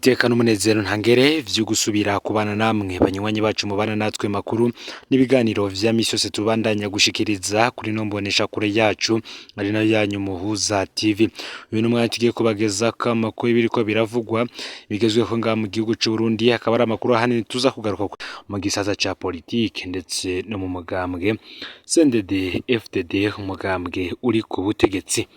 Niteka n'umunezero ntangere vyo gusubira kubana namwe banywanyi bacu mubana natwe makuru n'ibiganiro vya misi yose tubandanya gushikiriza kuri no mbonesha kure yacu ari nayo yanyu Muhuza TV. Uyu n'umwanya tugiye kubagezako amakuru y'ibiriko biravugwa bigezweho ngaha mu gihugu c'u Burundi, akaba ari amakuru ahanini tuza kugaruka mu gisata ca politike ndetse no mu mugambwe CNDD FDD, umugambwe uri ku butegetsi.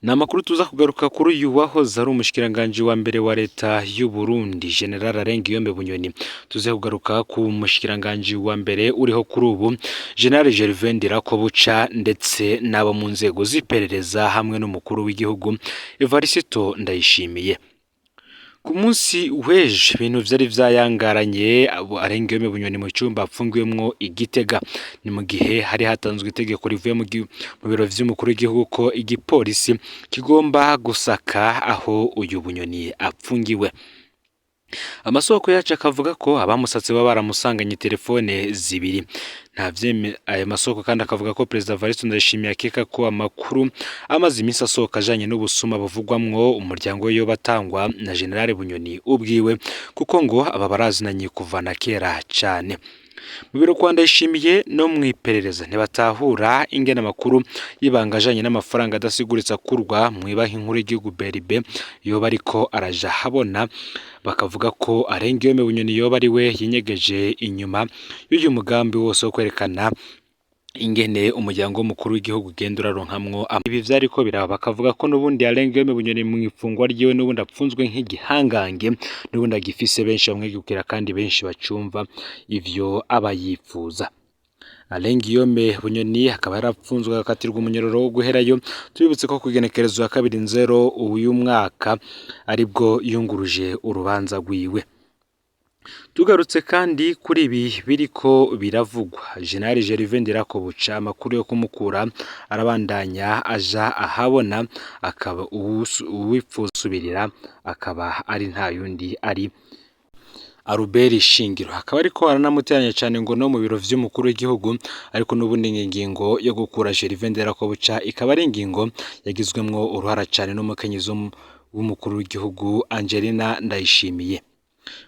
Ni amakuru tuza kugaruka kuri uyu wahoze ari umushikiranganji wa mbere wa leta y'u Burundi, General Arengiyombe Bunyoni. Tuze kugaruka ku mushikiranganji wa mbere uriho kuri ubu, General Gervais Ndirakobuca, ndetse n'abo mu nzego z'iperereza hamwe n'umukuru w'igihugu Evariste Ndayishimiye. Ku munsi w'ejo ibintu vyari vyayangaranye Arengiyombe Bunyoni mu cumba apfungiwemwo i Gitega. Ni mu gihe hari hatanzwe itegeko rivuye mu biro vy'umukuru w'igihugu ko igipolisi kigomba gusaka aho uyu Bunyoni apfungiwe. Amasoko yacu akavuga ko abamusatse baba baramusanganye telefone zibiri. Ayo masoko kandi akavuga ko Perezida Evariste Ndayishimiye akeka ko amakuru amaze iminsi asohoka ajanye n'ubusuma buvugwamwo umuryango we yoba atangwa na General Bunyoni ubwiwe, kuko ngo aba barazinanye kuva na kera cane. Mu biro kwa Ndayishimiye no mw'iperereza ntibatahura ingene amakuru y'ibanga ajanye n'amafaranga adasiguritse akurwa mw'ibanki nkuru y'igihugu BRB yoba ariko araja habona, bakavuga ko Arengiyombe Bunyoni yoba ari we yinyegeje inyuma y'uyu mugambi wose wo kwerekana ingene umuryango w'umukuru w'igihugu ugenda uraronkamwo. Ibi vyariko biraba, bakavuga ko n'ubundi Arengiyombe Bunyoni mw'ifungwa ryiwe n'ubundi apfunzwe nk'igihangange, n'ubundi agifise benshi bamwegukira kandi benshi bacumva ivyo aba yipfuza. Arengiyombe Bunyoni akaba yarapfunzwe agakatirwa umunyororo wo guherayo. Tubibutse ko kw'igenekerezo ya 2 Nzero uyu mwaka aribwo yunguruje urubanza rwiwe. Tugarutse kandi kuri ibi biriko biravugwa, General Gervais Ndirakobuca amakuru yo kumukura arabandanya aja ahabona, akaba uwipfuza gusubirira akaba ari nta yundi ari Albert Shingiro, akaba ariko aranamuteranya cane ngo no mu biro vy'umukuru w'igihugu. Ariko n'ubundi ingingo yo gukura Gervais Ndirakobuca ikaba ari ingingo yagizwemwo uruhara cane n'umukenyezi w'umukuru w'igihugu Angelina Ndayishimiye.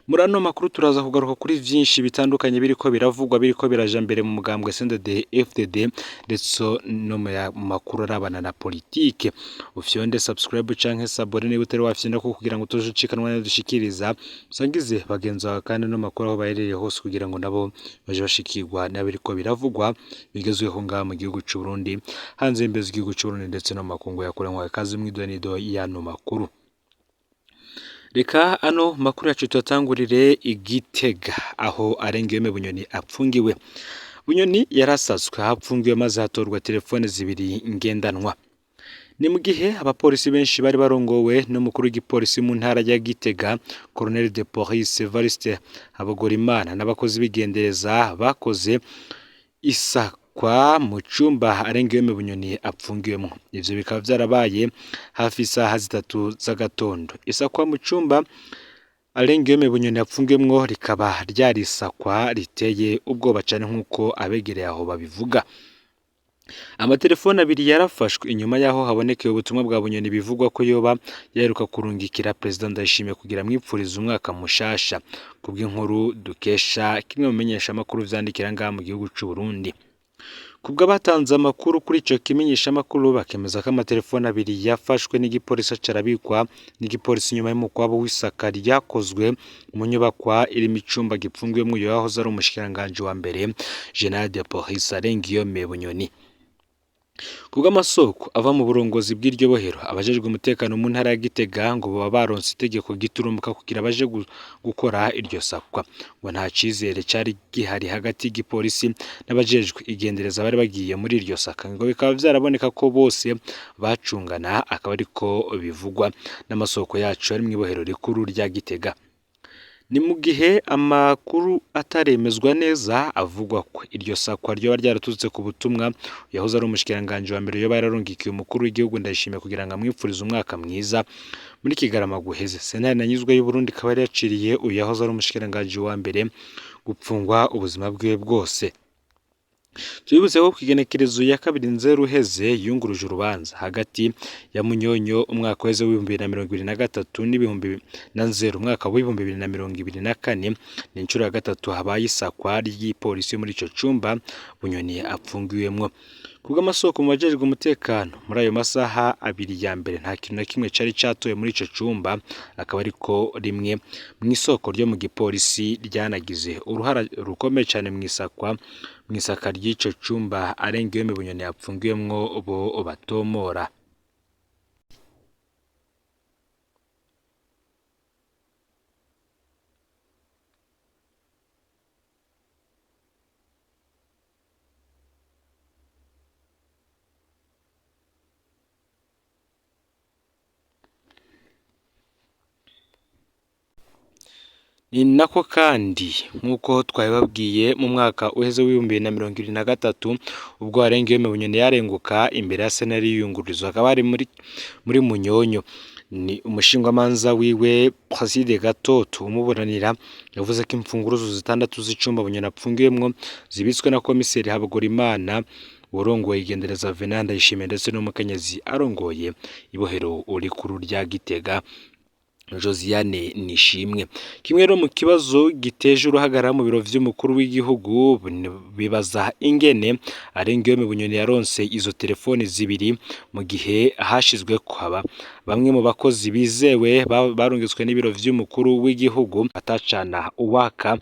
Muri ano makuru turaza kugaruka kuri vyinshi bitandukanye biriko biravugwa, biriko biraja mbere mu mugambwe CNDD FDD, ndetse no mu makuru arabana na politike. Ufyonde subscribe canke s'abonner niba utari wafyonda ko kugira ngo utoje ucikanwa n'ayo dushikiriza, usangize bagenzi bawe kandi no makuru aho baherereye hose kugira ngo nabo baje bashikirwa n'abiriko biravugwa bigezweho ngaha mu gihugu c'u Burundi, hanze y'imbibe z'igihugu c'u Burundi ndetse no mu makungu ya kure. Ikaze mw'idonido y'ano makuru. Reka ano makuru yacu tuyatangurire i Gitega aho Arengiyombe Bunyoni apfungiwe. Bunyoni yarasaswe aho apfungiwe maze hatorwa telefone zibiri ngendanwa. Ni mu gihe abapolisi benshi bari barongowe n'umukuru w'igipolisi mu ntara ya Gitega, Colonel de Police Evariste Habogorimana, n'abakozi b'igendereza bakoze isakwa mu cumba Arengiyombe Bunyoni apfungiwemwo. Ivyo bikaba vyarabaye hafi isaha 3 z'agatondo. Isakwa mu cumba Arengiyombe Bunyoni apfungiwemwo rikaba ryari isakwa riteye ubwoba cane nk'uko abegereye aho babivuga. Amatelefone abiri yarafashwe inyuma y'aho habonekeye ubutumwa bwa Bunyoni bivugwa ko yoba yaheruka kurungikira Perezida Ndayishimiye kugira amwipfurize umwaka mushasha, kubw'inkuru dukesha kimwe mu bimenyeshamakuru vyandikira ngaha mu gihugu c'u Burundi. Kubw'abatanze amakuru kuri ico kimenyeshamakuru, bakemeza ko amatelefone abiri yafashwe n'igipolisi aca arabikwa n'igipolisi inyuma y'umukwabu w'isaka ryakozwe mu nyubakwa irimwo icumba gipfungiwemwo uyo yahoze ari umushikiranganji wa mbere, General de Police Arengiyombe Bunyoni. Kubw'amasoko ava mu burongozi bw'iryo bohero, abajejwe umutekano mu ntara ya Gitega ngo boba baronse itegeko giturumbuka kugira baje gukora iryo sakwa. Ngo nta cizere cari gihari hagati y'igipolisi n'abajejwe igendereza bari bagiye muri iryo saka, ngo bikaba vyaraboneka ko bose bacungana, akaba ariko bivugwa n'amasoko yacu ari mw'ibohero rikuru rya Gitega. Ni mu gihe amakuru ataremezwa neza avugwa ko iryo sakwa ryoba ryaraturutse ku butumwa yahoze ari umushikiranganji wa mbere yoba yararungikiye umukuru w'igihugu Ndayishimiye kugira ngo amwipfurize umwaka mwiza muri Kigarama guheze. Sentare Nanyuzwe y'u Burundi ikaba yari yaciriye uyu yahoze ari umushikiranganji wa mbere gupfungwa ubuzima bwiwe bwose. Tubibutse ko kw'igenekerezo ya 2 Nzero uheze yunguruje urubanza hagati ya Munyonyo umwaka uheze w'2023 n'ibihumbi na Nzero umwaka w'2024. Ni inshuro ya gatatu habaye isakwa ry'igipolisi muri ico cumba Bunyoni apfungiwemwo. Kubw'amasoko mu bajejwe umutekano, muri ayo masaha abiri ya mbere nta kintu na kimwe cari catowe muri ico cumba, akaba ariko rimwe mw'isoko ryo mu gipolisi ryanagize uruhara rukomeye cane mw'isakwa mw'isaka ry'ico cumba Arengiyome Bunyoni apfungiwemwo bo batomora. Ni nako kandi nk'uko twabibabwiye mu mwaka uheze w'2023 ubwo Arengiyome Bunyoni yarenguka imbere ya sentare y'iyunguruzo, akaba ari muri Munyonyo. Ni umushingwamanza wiwe Placide Gatoto umuburanira yavuze ko imfunguruzo zitandatu z'icumba Bunyoni apfungiwemwo zibitswe na komiseri Habogorimana urongoye igendereza Venant Ndayishimiye ndetse n'umukenyezi arongoye ibohero rikuru rya Gitega Josiane Nishimwe. Kimwe rero mu kibazo giteje uruhagarara mu biro vy'umukuru w'igihugu, bibaza ingene Arengiyome Bunyoni yaronse izo telefoni zibiri mu gihe hashizwe kwaba bamwe mu bakozi bizewe barungitswe n'ibiro vy'umukuru w'igihugu atacana uwaka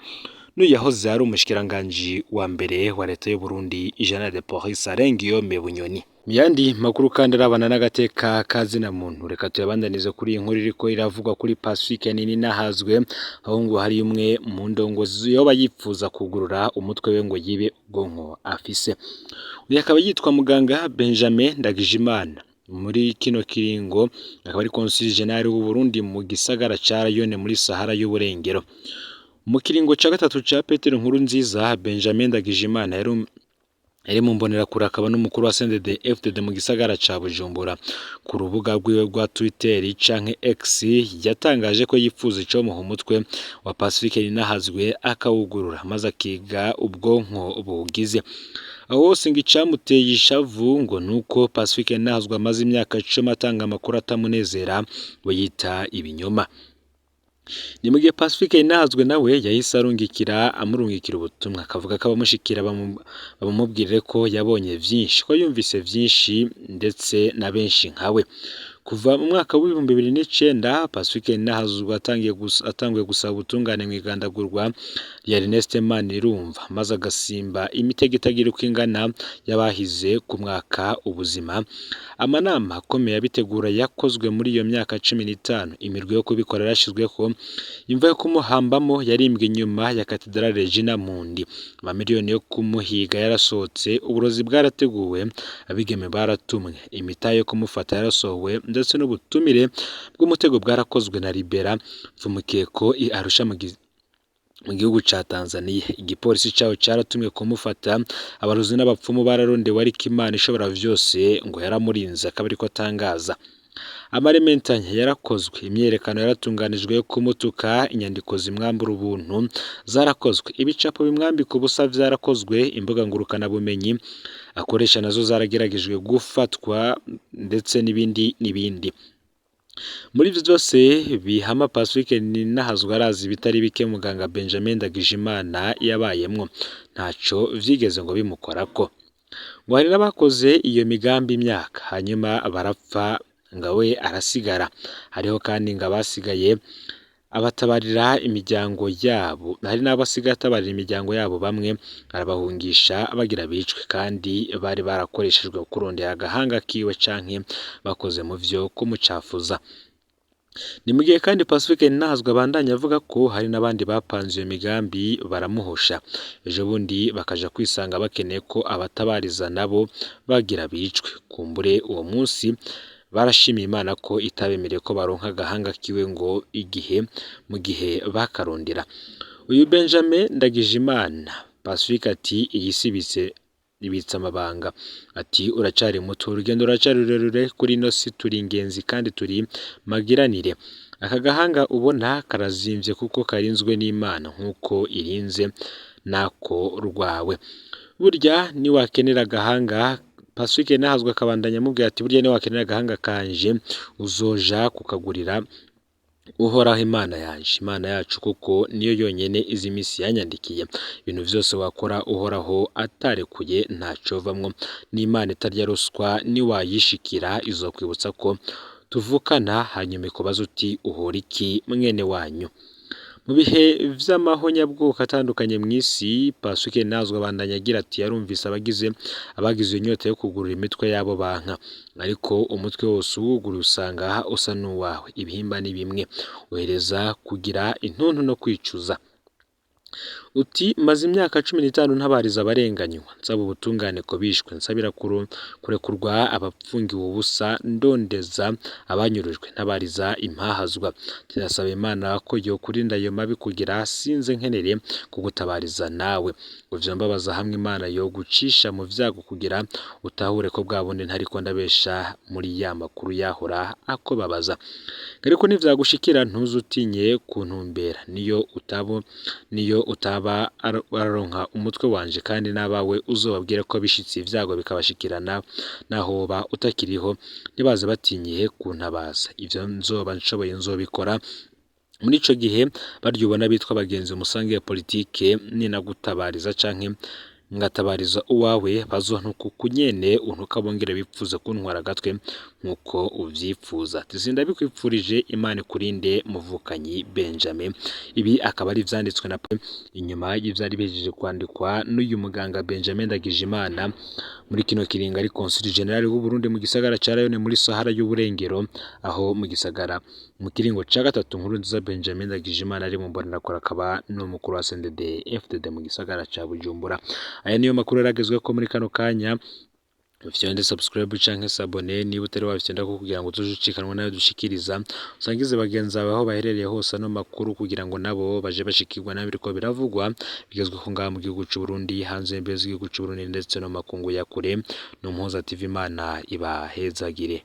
n'uyahoze ari umushikiranganji wa mbere wa leta y'u Burundi General de Police Arengiyome Bunyoni. Muyandi makuru kandi arabana n'agateka kazina muntu, reka tuyabandanize kuri iyi nkuru iriko iravugwa kuri Pacifique nini nahazwe, aho ngo hari umwe mu ndongozi yoba yipfuza kugurura umutwe we ngo yibe ubwonko afise. Uyu akaba yitwa muganga Benjamin Ndagijimana. Muri kino kiringo akaba ari consul general w'u Burundi mu gisagara ca Rayone muri Sahara y'Uburengero. Mu kiringo ca gatatu ca Petero Nkurunziza, Benjamin Ndagijimana yari mu mbonerakure akaba n'umukuru wa CNDD FDD mu gisagara ca Bujumbura. Ku rubuga rwiwe rwa Twitter canke X yatangaje ko yipfuza icomuha umutwe wa Pacifique Ninahazwe akawugurura maze akiga ubwonko buwugize. Aho hose ngo icamuteye ishavu ngo nuko Pacifique Ninahazwe amaze imyaka 10 atanga amakuru atamunezera we yita ibinyoma. Ni mu gihe Pacifique Ninahazwe nawe yahise amurungikira ubutumwa akavuga ko abamushikira bamumubwire ko yabonye vyinshi, ko yumvise vyinshi ndetse na benshi nkawe. Kuva mu mwaka w'2009 Pacifique Ninahazwe atanguye gusaba ubutungane mw'igandagurwa rya Ernest Manirumva, maze agasimba imitego itagira uko ingana y'abahize ku mwaka ubuzima. Amanama akomeye abitegura yakozwe muri iyo myaka 15, imirwi yo kubikora yarashizweho, imva yo kumuhambamo yarimbwe inyuma ya Cathedrale Regina Mundi, amamiliyoni yo kumuhiga yarasohotse, uburozi bwarateguwe, abigeme baratumwe, imitahe yo kumufata yarasohowe, ndetse n'ubutumire bw'umutego bwarakozwe na Libera Mfumukeko i Arusha mu gihugu ca Tanzania. Igipolisi caho caratumwe kumufata, abarozi n'abapfumu bararondewe, ariko Imana ishobora vyose ngo yaramurinze akaba ariko atangaza. Amarementanya yarakozwe, imyerekano yaratunganijwe yo kumutuka, inyandiko zimwambura ubuntu zarakozwe, ibicapo bimwambika ubusa vyarakozwe, imbuga ngurukana bumenyi akoresha nazo zarageragejwe gufatwa, ndetse n'ibindi n'ibindi. Muri ivyo vyose bihama Pacifique Ninahazwe arazi bitari bike muganga Benjamin Ndagijimana yabayemwo, ntaco vyigeze ngo bimukorako. Ngo hari n'abakoze iyo migambi imyaka hanyuma barapfa nga we arasigara. Hariho kandi ngo abasigaye abatabarira imiryango yabo, hari n'abasigaye atabarira imiryango yabo, bamwe arabahungisha bagira bicwe kandi bari barakoreshejwe kurondera agahanga kiwe canke bakoze mu vyo kumucafuza. Ni mu gihe kandi Pacifique Ninahazwe abandanya avuga ko hari n'abandi bapanze iyo migambi baramuhosha, ejo bundi bakaja kwisanga bakeneye ko abatabariza nabo bagira bicwe. Kumbure uwo munsi barashimiye Imana ko itabemereye ko baronka agahanga kiwe ngo igihe mu gihe bakarondera. Uyu Benjamin Ndagijimana Pacifique ati iyi si ibitse amabanga, ati uracari muto, urugendo ruracari rurerure kuri ino si, turi ingenzi kandi turi magiranire. Aka gahanga ubona karazimvye kuko karinzwe n'Imana nkuko irinze nako rwawe. Burya niwakenera agahanga, Pacifique Nahazwa akabandanya amubwira ati burya niwakenera agahanga kanje uzoja kukagurira Uhoraho Imana yanje, Imana yacu, kuko niyo yonyene izi misi yanyandikiye. Ibintu vyose wakora Uhoraho atarekuye ntacovamwo. N'Imana itarya ruswa, niwayishikira izokwibutsa ko tuvukana, hanyuma ikubaze uti uhora iki mwene wanyu. Mu bihe vy'amahonyabwoko atandukanye mw'isi, Pacifique Nahazwa abandanya agira ati yarumvise abagize iyo nyota yo kugurura imitwe y'abo banka, ariko umutwe wose uwuguruye usanga usa n'uwawe, ibihimba ni bimwe, uhereza kugira intuntu no kwicuza. Uti maze imyaka 15 ntabariza abarenganywa, nsaba ubutungane ko bishwe, nsabira kurekurwa abapfungiwe ubusa, ndondeza abanyurujwe, ntabariza impahazwa. Ndasaba Imana ko yokurinda ayo mabi kugira sinze nkenere kugutabariza nawe. Ngo vyombabaza hamwe Imana yogucisha mu vyago kugira utahure ko bwa bundi ntariko ndabesha muri ya makuru yahora akobabaza. Ariko nivyagushikira ntuzutinye kuntumbera, niyo utaba araronka umutwe wanje, kandi n'abawe uzobabwire ko bishitse ivyago bikabashikirana naho woba utakiriho, ntibaze batinye kuntabaza. Ivyo nzoba nshoboye nzobikora. Muri ico gihe barya ubona bitwa abagenzi musangiye politike, ninagutabariza canke ngatabariza uwawe, bazontuka uku nyene untuka, bongere bipfuze kuntwara agatwe nkuko uvyipfuza. Sindabikwipfurije, Imana ikurinde muvukanyi Benjamin. Ibi akaba ari ivyanditswe na inyuma y'ivyari bihejeje kwandikwa n'uyu muganga Benjamin Ndagijimana muri kino kiringo ari consul general w'u Burundi mu gisagara ca Rayoni muri Sahara y'Uburengero, aho mu gisagara mu kiringo ca gatatu Nkurunziza Benjamin Ndagijimana ari mu mbonerakure, akaba n'umukuru wa CNDD FDD mu gisagara ca Bujumbura. Aya niyo makuru yaragezweko muri kano kanya. Ufyonde subscribe canke s'abonner niba utari wabifyondako kugira ngo uzoje ucikanwa nayo dushikiriza, usangize bagenzi bawe aho baherereye hose ano makuru kugira ngo nabo baje bashikirwa nayo biriko biravugwa bigezweho ngaha mu gihugu c'u Burundi, hanze y'imbibe z'igihugu c'u Burundi ndetse no mu makungu ya kure. N'Umuhuza TV, Imana ibahezagire.